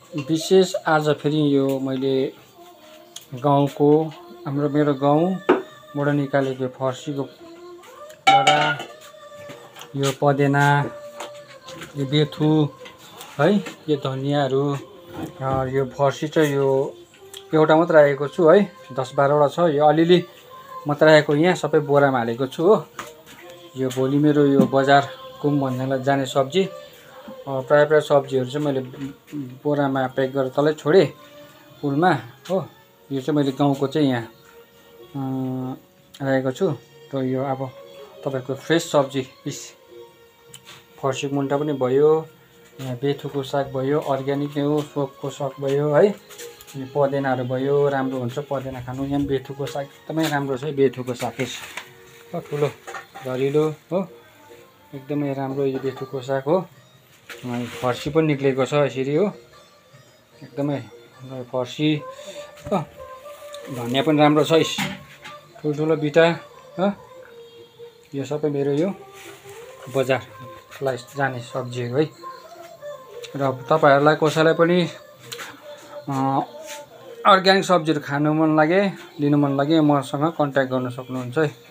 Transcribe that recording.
विशेष आज फेरि यो मैले गाउँको मेरो गाउँबाट निकालेको फर्सीको दाना, यो पदेना, यो बेथु है, यो धनियाँहरू, यो फर्सी चाहिँ यो एउटा मात्र राखेको छु है, 10-12 वटा छ। यो अलिअलि मात्र राखेको यहाँ सबै बोरामा हालेको छु हो। यो भोलि मेरो यो बजार घुम भन्नेलाई जाने सब्जी, प्रायः सब्जीहरू चाहिँ मैले बोरामा प्याक गरेर तलै छोडेँ पुलमा हो। यो चाहिँ मैले गाउँको चाहिँ यहाँ राखेको छु। र यो अब तपाईँको फ्रेस सब्जी फर्सीको मुन्टा पनि भयो, यहाँ बेथुको साग भयो, अर्ग्यानिक नै हो, सोपको साग भयो है, अनि पदेनाहरू भयो। राम्रो हुन्छ पदेना खानु, यहाँ बेथुको साग एकदमै राम्रो छ। बेथुको साग ठुलो धरिलो हो, एकदमै राम्रो यो बेथुको साग हो। फर्सी पनि निक्लेको छ यसरी हो, एकदमै फर्सी हो। धनियाँ पनि राम्रो छ, ठुल्ठुलो बिटा हो। यो सबै मेरो यो बजारलाई जाने सब्जीहरू है। र तपाईँहरूलाई कसैलाई पनि अर्ग्यानिक सब्जीहरू खानु मन लागे, लिनु मन लागे मसँग कन्ट्याक्ट गर्न सक्नुहुन्छ है।